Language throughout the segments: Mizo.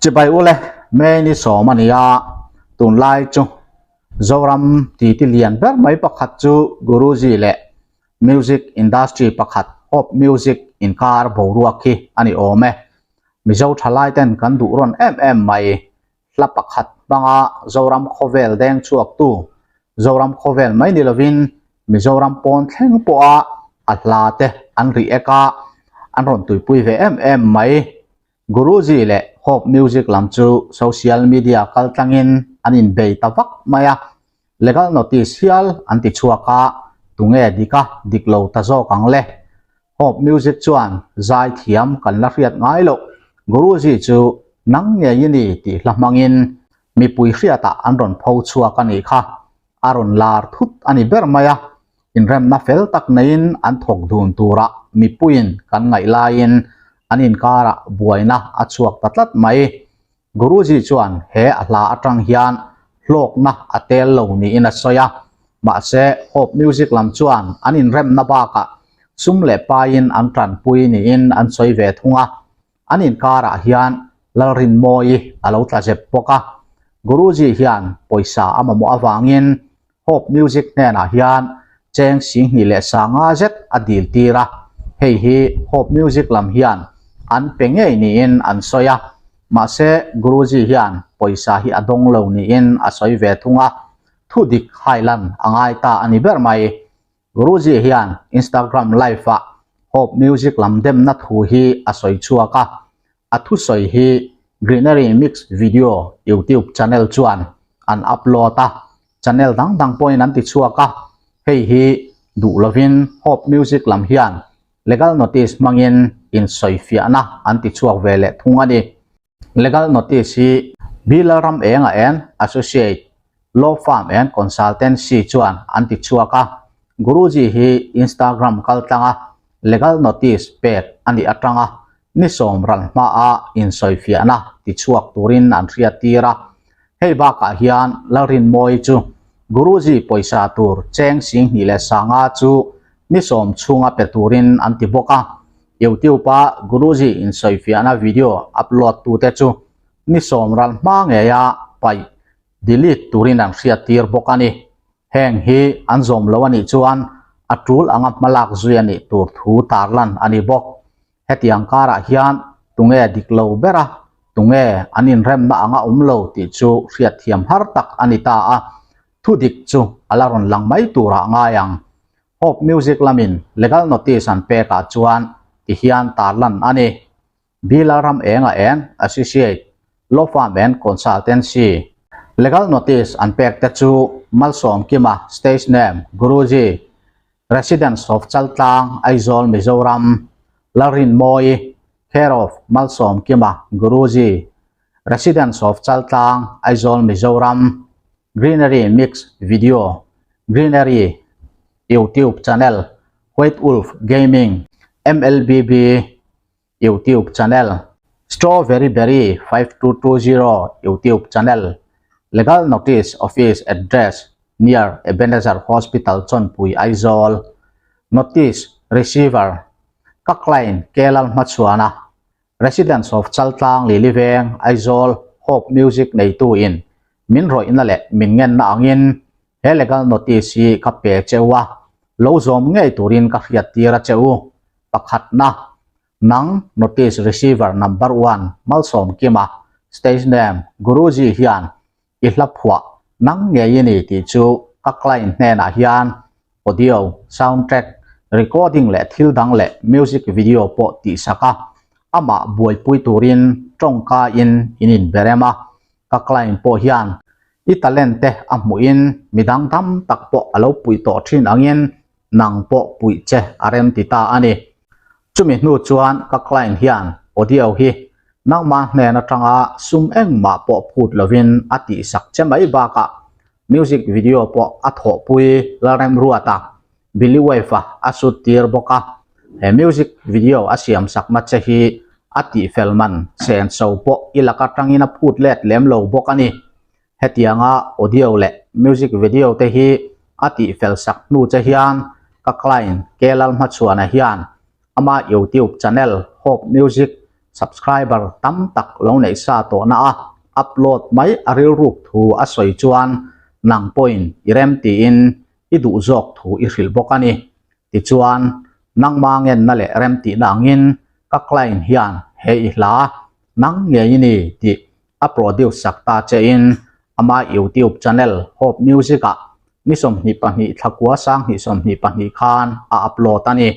Chibai ule, May ni sawm a ni a, tunlai chu Zoram titi lian ber mai pakhat chu Guruji leh Music industry pakhat Hope Music inkar boruak hi a ni awm e. Mizo thalai ten kan duh rawn em em mai. Hla pakhat hmanga Zoram khawvel deng chhuaktu, Zoram khawvel mai ni lovin Mizoram pawn thleng pawha a hla te an ri ek a, an rawn tuipui ve em em mai. Guruji leh Hope Music lam chu social media kaltlangin an inbei ta vak mai a, legal notice hial an ti chhuak a, tunge dik a dik lo ta zawk ang le? Hope Music chuan zai thiam kan la hriat ngai loh, Guruji chu nang ngei i ni tih hla hmangin mipui hriatah an rawn pho chhuak a nih kha. A rawn lar thut a ni ber mai a, inremna fel tak neiin an thawk dun turah mipuiin kan ngaih laiin an inkarah buaina a chhuak ta tlat mai. Guruji chuan he a hla atang hian hlawkna a tel lo niin a sawi a, mahse Hope Music lam chuan an inremna bakah sum leh paiin an tanpui niin an sawi ve thung a, an inkarah hian Lalrinmawii a lo tla zep bawk a. Guruji hian pawisa a mamawh avangin Hope Music hnenah hian cheng 20 leh sanga zet a dil tir a, hei hi Hope Music lam hian an pe ngei niin an sawi a, mahse Guruji hian pawisa hi a dawng lo niin a sawi ve thung a, thu dik hailan a ngai ta a ni ber mai. Guruji hian Instagram live-ah Hope Music lam demna thu hi a sawi chhuak a, A thusawi hi Greenery Mix Video YouTube channel chuan an upload a, channel dang dang pawhin an ti chhuak a, hei hi duh lovin Hope Music lam hian legal notice hmangin insawifiahna an ti chhuak ve leh thung a ni. Legal notice hi Bilalram Enga and Associate Law Firm and Consultancy chuan an ti chhuak a, Guruji hi Instagram kaltlanga legal notice pek a nih atanga ni sawm ral hmaa insawifiahna ti chhuak turin an hriat tir a. Hei bakah hian Lalrinmawii chu Guruji pawisa tur cheng 20 leh sanga chu ni sawm chhunga pe turin an ti bawk a. YouTube-a Guruji insawifiahna video upload tute chu ni sawm ral hma ngeia paih, delete, turin an hriat tir bawk a ni. Heng hi an zawm lo a nih chuan a tul anga hmalak zui a nih tur thu tarlan a ni bawk. Hetiang karah hian tunge dik lo ber a, tunge an inremna anga awm lo tih chu hriatthiam har tak a ni ta a, thu dik chu a la rawn lang mai turah ngai ang. Hope Music lamin legal notice an pekah chuan tihian tarlan a ni. Bilaram Enga and Associate Law Firm and Consultancy legal notice an pek te chu Malsawmkima stage name Guruji Residents of Chaltlang, Aizawl, Mizoram, Lalrinmawii, care of Malsawmkima, Guruji, Residents of Chaltlang, Aizawl, Mizoram, Greenery Mix Video, Greenery YouTube Channel, White Wolf Gaming, MLBB YouTube Channel, Strawberry Berry 5220 YouTube Channel, Legal Notice Office Address near Ebenezer Hospital Chawnpui Aizawl, Notice Receiver, Ka client Kelal Hmachhuana, Residents of Chaltlang Liliveng Aizawl Hope Music neitu in min rawihna leh min ngenna angin he legal notice hi ka pe cheu a, lo zawm ngei turin ka hriat tir a che u. Pakhatna, Nang notice receiver number one Malsawmkima, stage name Guruji hian i hla phuah nang ngei i ni tih chu ka client hnenah hian audio, soundtrack, recording leh thil dang leh music video pawh tihsak a, amah buaipui turin tawngka in in inberem a, ka client pawh hian i talent te a hmuhin midang tam tak pawh a lo puih tawh thin angin nang pawh puih che a rem ti ta a ni. Chumi hnu chuan ka client hian audio hi nangmah hnen atanga sum engmah pawh phut lovin a tihsak che mai bakah music video pawh a thawhpui Lalremruata, Billy Wave-a a shoot tir bawk a. He music video a siamsakna che hi a tihfel man senso pawh i lak atangin a phut let lem lo bawk a ni. Hetianga audio leh music video te hi a tihfel sak hnu che hian ka client K Lalhmachhuana hian ama YouTube channel Hope Music. Subscriber tam tak lo neih sa tawhna a upload mai a rilruk thu a sawi chuan nang pawhin i rem tiin i duh zawk thu i hrilh bawk a ni. Tichuan, nangma ngenna leh remtihna angin ka client hian he i hla nang ngei i ni tih a produce sak ta chein ama YouTube channel Hope Music ah ni 22 thlakua 2022 khan a upload a ni.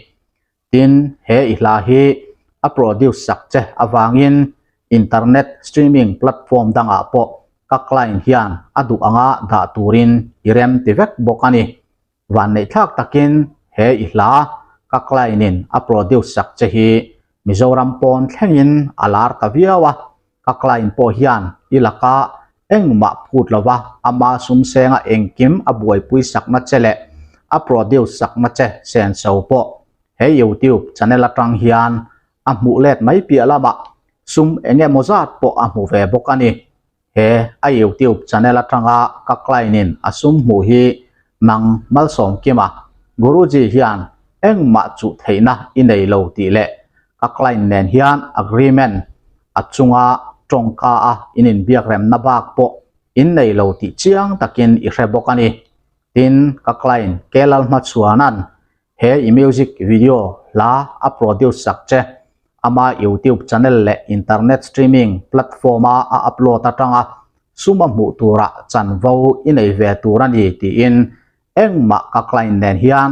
Tin, he i hla hi a produce sak che avangin internet streaming platform dangah pawh ka client hian a duh anga dah turin i rem ti vek bawk a ni. Vanneihthlak takin he i hla ka client in a produce sak che hi Mizoram pawn thlengin a lar ta viau a, ka client pawh hian i laka engmah phut lova ama sumsenga engkim a buaipui sakna che leh a produce sakna che senso pawh he YouTube channel atang hian a hmuh let mai piah lamah sum eng emaw zat pawh a hmu ve bawk a ni. He a YouTube channel atanga ka client in a sum hmuh hi nang Malsawmkima Guruji hian engmah chuh theihna i nei lo tih leh ka client nen hian agreement a chunga tawngka a in inbiak remna bak pawh in nei lo tih chiang takin i hre bawk a ni. Tin, ka client Kelalhmachhuana'n He i music video hla a produce sak che. Ama YouTube channel leh internet streaming platform a a upload atanga sum a hmuh turah chanvo i nei ve tur a ni tiin engmah ka client nen hian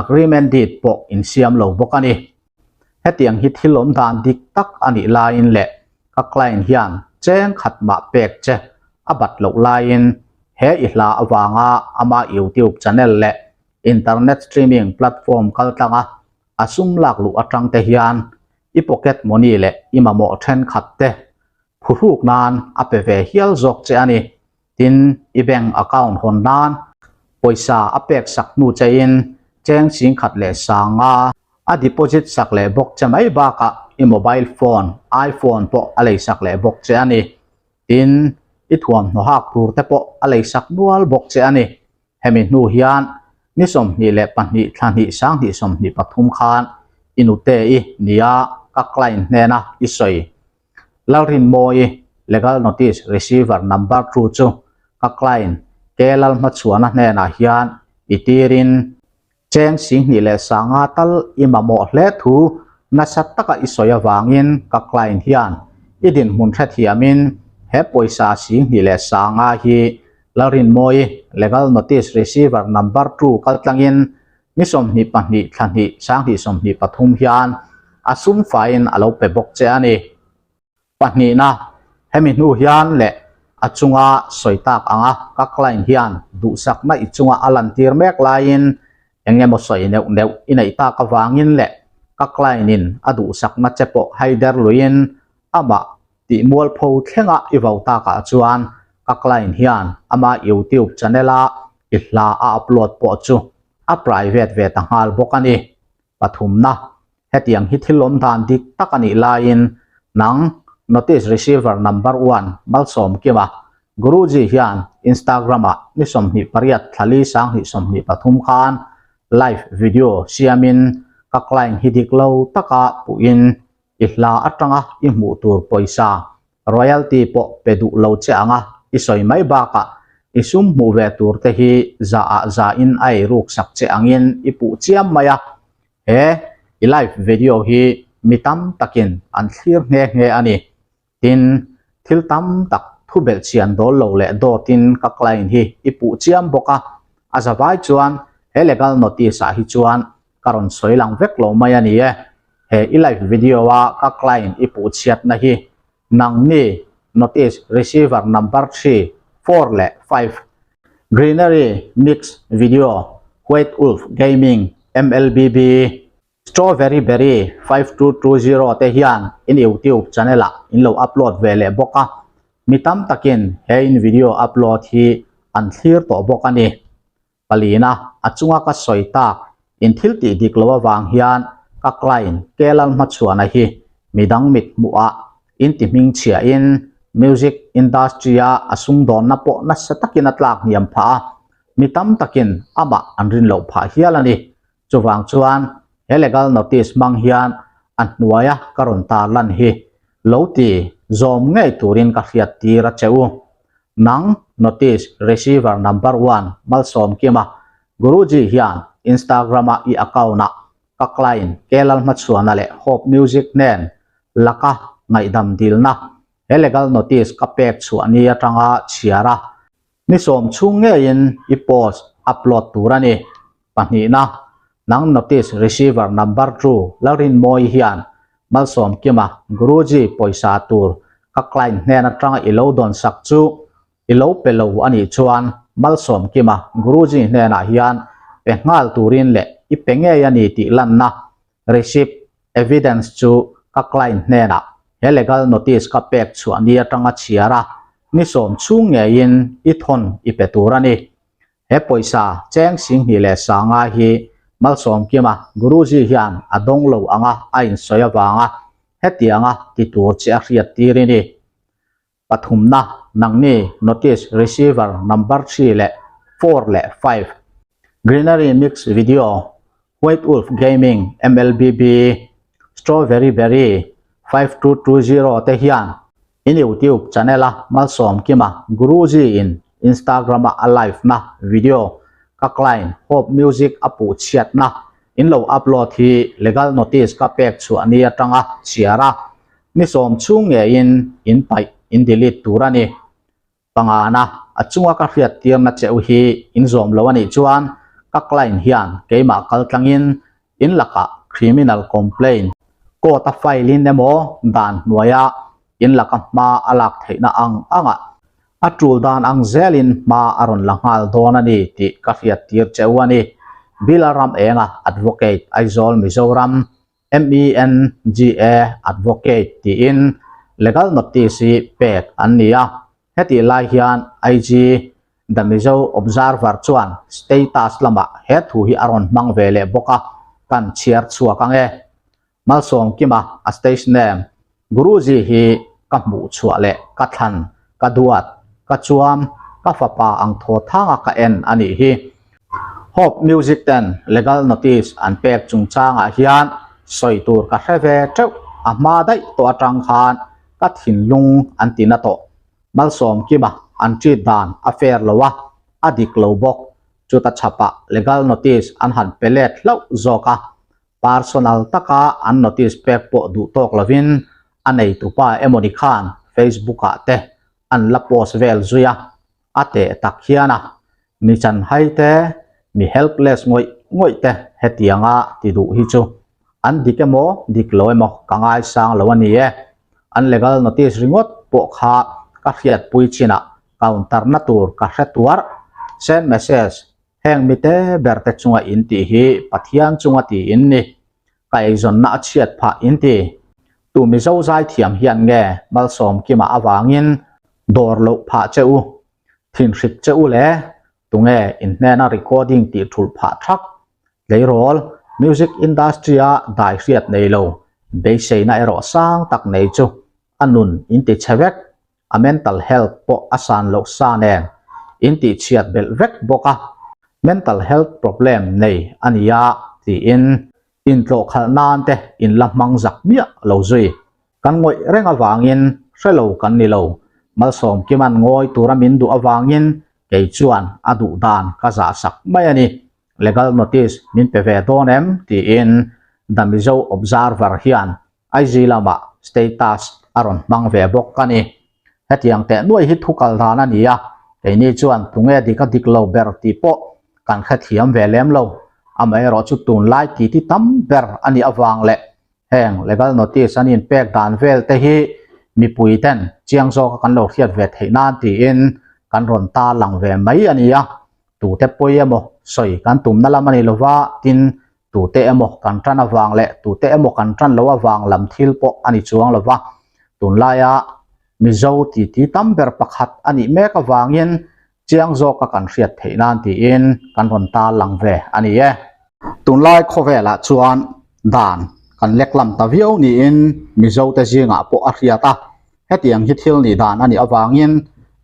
agreement deed pawh insiam lo bawk a ni. Hetiang hi thil awm dan dik tak a nih laiin leh ka client hian cheng khat mah pek che a bat loh laiin he i hla avanga ama YouTube channel leh Internet streaming platform kaltlanga a sum lak luh atang te hian i pocket money leh i mamawh thenkhat te phuhruk nan a pe ve hial zawk che a ni. Tin, i bank account hawn nan pawisa a pek sak hnu chein cheng singkhat leh sanga a deposit sak leh bawk che mai bakah i mobile phone, iPhone pawh a lei sak leh bawk che a ni. Tin, i thuamhnaw hak tur te pawh a lei sak nual bawk che a ni. Hemi hnu hian ni 22 thla hnih 2023 khan i nute i nia ka client hnena i sawi. Lalrinmawi legal notice receiver number two chu ka client Ke Lalhmachhuana hnenah hian i tirin Cheng 25 tal i mamawh hle thu nasa taka i sawi avangin ka client hian i dinhmun hrethiamin he pawisa 25 hi Lalrinmawi legal notice receiver number two kaltlangin ni 22 thla hnih 2023 hian a sum faiin a lo pe bawk che a ni. Pahnihna, hemi hnu hian leh a chunga sawi tak anga ka client hian duhsakna i chunga a lantir mek laiin eng emaw sawi neuh neuh i neih tak avangin leh ka client in a duhsakna che pawh haider luiin amah tih mualpho thlenga i vo takah chuan ka client hian ama YouTube channel a i hla a upload pawh chu a private ve ta nghal bawk a ni. Pathumna, hetiang hi thil awm dan dik tak a nih laiin nang notice receiver number one Malsawmkima Guruji hian Instagram ah ni 28 thla li 2023 khan live video siamin ka client hi dik lo taka puhin i hla atanga i hmuh tur pawisa royalty pawh pe duh lo che anga i sawi mai bakah i sum hmuh ve tur te hi za ah za in a ei ruk sak che angin i puh chiam mai a. He i live video hi mi tam takin an thlir nghe nghe a ni. Tin, thil tam tak thu belh chian dawl lo leh dawtin ka client hi i puh chiam bawk a, a zavai chuan he legal notice ah hi chuan ka rawn sawi lang vek lo mai a ni e. He i live video a ka client i puh chhiatna hi nangni notice receiver number three, four leh five Greenery mix video White Wolf Gaming MLBB Strawberry Berry 5220 te hian in YouTube channel ah in lo upload ve leh bawk a, mi tam takin he in video upload hi an thlir tawh bawk a ni. Palina, a chunga ka sawi tak in thil tih dik lo avang hian ka client Kelal Hmachhuana hi midang mit hmuh ah in ti hming chhia in music industry a a sumdawnna pawh nasa takin a tlak hniam phah a, mi tam takin amah an rin loh phah hial a ni. Chuvang chuan he legal notice hmang hian a hnuaia ka rawn tar lan hi. Lo ti zawm ngei turin ka hriat tir a che u. Nang notice receiver number one Malsawmkima Guruji hian Instagram-a i account-ah ka client Kelalhmachhuana leh Hope Music hnen laka ngaihdam dilna he legal notice ka pek chhuah ni atanga chhiar a Ni sawm chhung ngeiin i post upload tur a ni. Pahnihna, nang notice receiver number two Lalrinmawii hian Malsawmkima Guruji pawisa tur ka client hnen atanga i lo dawn sak chu i lo pe lo a nih chuan Malsawmkima Guruji hnenah hian pe nghal turin leh i pe ngei a ni tih lanna Receipt, evidence, chu ka client hnenah he legal notice ka pek chhuah ni atanga chhiar a, ni sawm chhung ngeiin i thawn i pe tur a ni. He pawisa cheng singhnih leh sanga hi Malsawmkima Guruji hian a dawng lo anga a insawi avanga hetianga ti tur che a hriat tir i ni. Pathumna, nangni notice receiver number 3 leh 4 leh 5, Greenery Mix Video, White Wolf Gaming, MLBB, Strawberry Berry, 5220 te hian in YouTube channel a Malsawmkima Guruji in Instagram a a live na video ka client Hope Music a puh chhiatna in lo upload hi legal notice ka pek chhuah ni atanga chhiar a Ni sawm chhung ngeiin in paih in delete tur a ni. Pangana, a chunga ka hriat tirna cheu hi in zawm lo a nih chuan ka client hian keimah kal tlangin in lakah criminal complaint court a file in emaw dan hnuaia in laka hma a lak theihna ang angah a tul dan ang zelin hma a rawn la nghal dawn a ni tih ka hriat tir cheu a ni. Bill Ramenga Advocate, Aizawl, Mizoram. MENGA Advocate tiin legal notice hi pek an ni a, hetih lai hian IG The Mizo Observer chuan status lamah he thu hi a rawn hmang ve leh bawk a, kan chhiar chhuak ang e. Malsawmkima a stage name Guruji hi ka hmuh chhuah leh ka thlan, ka duat, ka chuam, ka fapa ang thaw thanga ka en a nih hi. Hope Music ten legal notice an pek chungchangah hian sawi tur ka hre ve teuh, a hma daih tawh atang khan ka thinlung an ti na tawh. Malsawmkima an treat dan a fair lo a, a dik lo bawk. Chuta chhapah legal notice an han pe let hlauh zawk a, Personal taka an notice pek pawh duh tawk lovin a neitupa emawni khan Facebook ah te an la post vel zui a, a teh tak hian a mi chanhai te, mi helpless ngawih ngawih te hetianga ti duh hi chu an dik emaw dik lo emaw ka ngaisang lo a ni e. An legal notice ringawt pawh kha ka hriatpui chinah counter na tur ka hre tuar. Send message Heng mite berte chunga in tih hi Pathian chunga ti in ni. Ka eizawnna a chhiat phah in ti. Tu Mizo zaithiam hian nge Malsawmkima avangin dawr loh phah che u, thinhrik che u le tunge in hnena recording tih thulh phah thak. Tleirawl, music industry-a dai hriat nei lo, beiseina erawh sang tak nei chu a nun in ti chhe vek. A mental health pawh a san loh sa nen in tihchhiat belh vek bawk a, mental health problem nei a nia tiin intlawhkhalh nan te in la hmang zak miah lo zui. Kan ngawih reng avangin hre lo kan ni lo, Malsawmkima'n ngawi tura min duh avangin kei chuan a duh dan ka zahsak mai a ni. Legal notice min pe ve dawn em tiin The Mizo Observer hian IG lamah status a rawn hmang ve bawk a ni. Hetiang teh nuai hi thu kal dan a ni a, keini chuan tunge dik a dik lo ber tih pawh kan hrethiam ve lem lo. Amaherawh chu tunlai titi tam ber a nih avang leh heng legal notice an inpek dan vel te hi mipui ten chiang zawka kan lo hriat ve theih nan tiin kan rawn tarlang ve mai a ni a. Tute pawi emaw sawi kan tumna lam a ni lova tin tute emaw kan tan avang leh tute emaw kan tan lo avang lam thil pawh a ni chuang lo va. Tunlaia Mizo titi tam ber pakhat a nih mek avangin chiang zawka kan hriat theih nan tiin kan rawn tarlang ve a ni e. Tunlai khawvelah chuan dan kan lek lam ta viau niin Mizote zingah pawh a hriat a, hetiang hi thil nih dan a nih avangin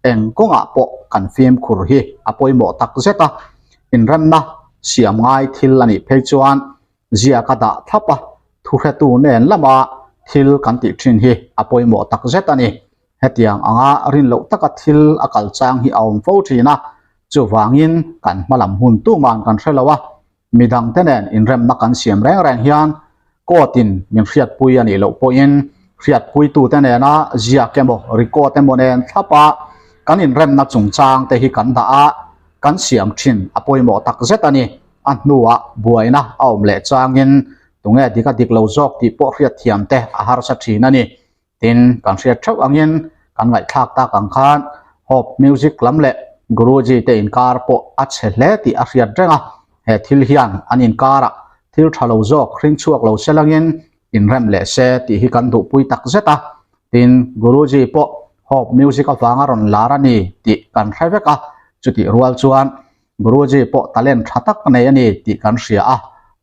eng kawngah pawh kan fimkhur hi a pawimawh tak zet a, inremna siam ngai thil a nih phei chuan ziak a dah thlap a, thuhretu nen lama thil kan tih thin hi a pawimawh tak zet a ni. Hetiang anga rin loh taka thil a kal chang hi a awm fo thin a, chuvangin kan hmalam hun tuman kan hre lo a, Midangte nen inremna kan siam reng reng hian court-in min hriatpui a nih loh pawhin hriatpuitute nena ziak emaw record emaw nen thlapa kan inremna chungchang te hi kan dah a, kan siam thin a pawimawh tak zet a ni. A hnuah buaina a awm leh changin tunge dik a dik lo zawk tih pawh hriatthiam te a harsa thin a ni. Tin, kan hriat theuh angin kan ngaihthlak tak ang khan Hope Music lam leh Guruji te inkar pawh a chhe hle tih a hriat reng a, he thil hian an inkarah thil tha lo zawk hring chhuak lo se langin inrem leh se tih hi kan duhpui tak zet a. Tin, Guruji pawh Hope Music avanga rawn lar a ni tih kan hre vek a, chutih rual chuan Guruji pawh talent tha tak nei a ni tih kan hria a,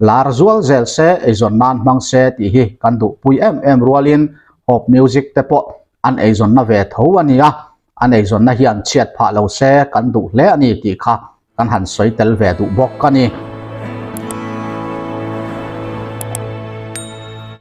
lar zual zel se eizawn nan hmang se tih hi kan duhpui em em rualin Hope Music te pawh an eizawnna ve tho a ni a, an eizawnna hian chhiat phah lo se kan duh hle a ni tih kha kan han sawi tel ve duh bawk a ni.